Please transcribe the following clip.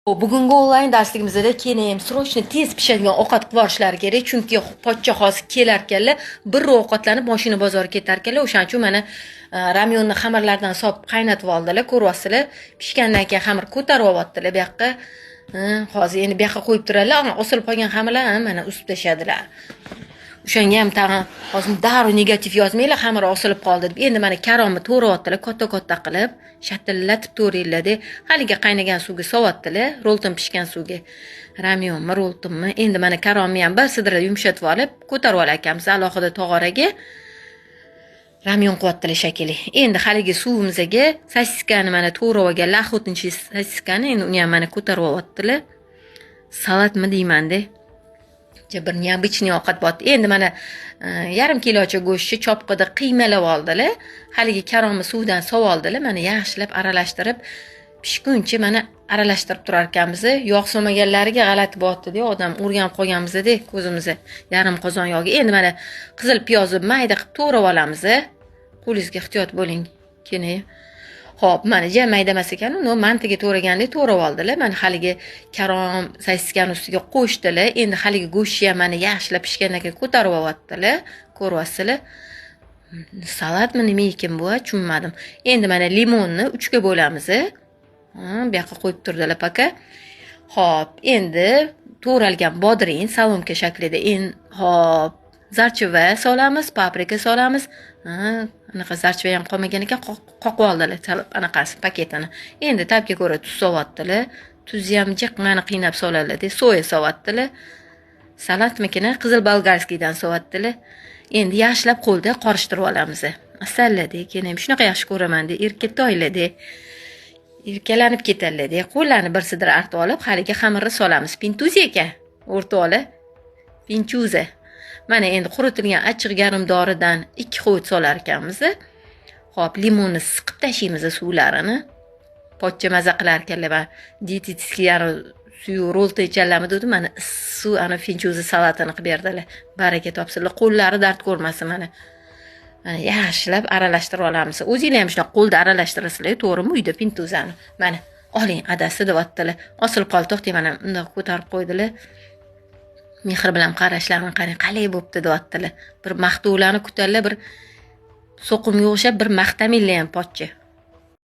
Bugungi onlayn darsligimizda keyin срочно tez pishadigan ovqat qilib yuborishlari kerak, chunki pochcha hozir kelarkanlar, birrov ovqatlanib moshina bozorga ketarkanlar. O'shaning uchun mana ramyonni xamirlardan solib qaynatib oldilar, ko'ryapsizlar. Pishgandan keyin xamir ko'tarib olyaptilar bu yoqqa. Hozir endi bu yoqqa qo'yib turadilar, osilib qolgan xamirlarni mana uzib tashladilar. O'shanga ham tag'in hozir darrov negativ yozmanglar, xamir osilib qoldi deb. Endi mana karomni to'rayaptilar, katta-katta qilib, shatillatib to'raylar-da. Haligi qaynagan suvga solyaptilar, rolton pishgan suvga. Ramyonmi, roltonmi? Endi mana karomni ham bir sidra yumshatib olib, ko'tarib olar ekanmiz alohida tog'oraga. Ramyon qilyaptilar shekilli. Endi haligi suvimizga sosiskani mana to'rab olganlar, охотничий sosiskani endi uni ham mana ko'tarib olyaptilar. Salatmi deyman-da. Bir необычный ovqat bo'lyapti. Endi mana yarim kilocha go'shtni chopqida qiymalab oldilar. Haligi karomni suvdan sovib oldilar. Mana yaxshilab aralashtirib, pishguncha mana aralashtirib turar ekanmiz. Yog' solmaganlariga g'alati bo'lyapti-da, odam o'rganib qolganmiz-da ko'zimizni yarim qozon yog'ga. Endi mana qizil piyozni mayda qilib to'g'rab olamiz. Qo'lingizga ehtiyot bo'ling. Keyin Xo'p, mana ja mayda emas ekan, uni mantiga to'ragandek to'rab oldilar. Mana haligi karom sosiskani ustiga qo'shdilar. Endi haligi go'shtni ham mana yaxshilab pishgandan keyin ko'tarib olyaptilar. Ko'ryapsizlar. Salatmi, nima ekan bu, tushunmadim. Endi mana limonni uchga bo'lamiz. Bu yoqqa qo'yib turdilar пока. Xo'p, endi to'ralgan bodring соломка shaklida. Endi xo'p, zarchiva solamiz, paprika solamiz. Anaqa zarchiva ham qolmagan ekan, qoqib oldilar anaqasi paketini. Endi ta'bga ko'ra tuz solyaptilar. Tuzni ham jiq mani qiynab soladilar. Soya solyaptilar. Salatmikini qizil болгарский dan solyaptilar. Endi yaxshilab qo'lda qorishtirib olamiz. Asallada, keyin ham shunaqa yaxshi ko'raman-da, erkatoylar-da. Erkalanib ketadilar. Qo'llarni bir sidra artib olib, haligi xamirni solamiz. Pintuzi ekan, o'rtoqlar. Pinchuza. Mana endi quritilgan achchiq garmdoridan 2 hovuch solar ekanmiz. Xo'p, limonni siqib tashlaymiz suvlarini. Pochcha maza qilar ekanlar. Man диетический suyuq rolta ichallarmi dedim. Mana issiq ana finchuza salatini qilib berdilar. Baraka topsinlar, qo'llari dard ko'rmasin mana. Mana yaxshilab aralashtirib olamiz. O'zinglar ham shunaqa qo'lda aralashtirasizlar, to'g'rimi, uyda pintuzani. Mana oling adasi deyaptilar. Osilib qoldi, to'xtang, mana bundoq ko'tarib qo'ydilar. Mehr bilan qarashlarini qarang, qalay bo'pti deyaptilar. Bir maqtovlarni kutadilar, bir so'qimga o'xshab bir maqtaminglar ham pochcha.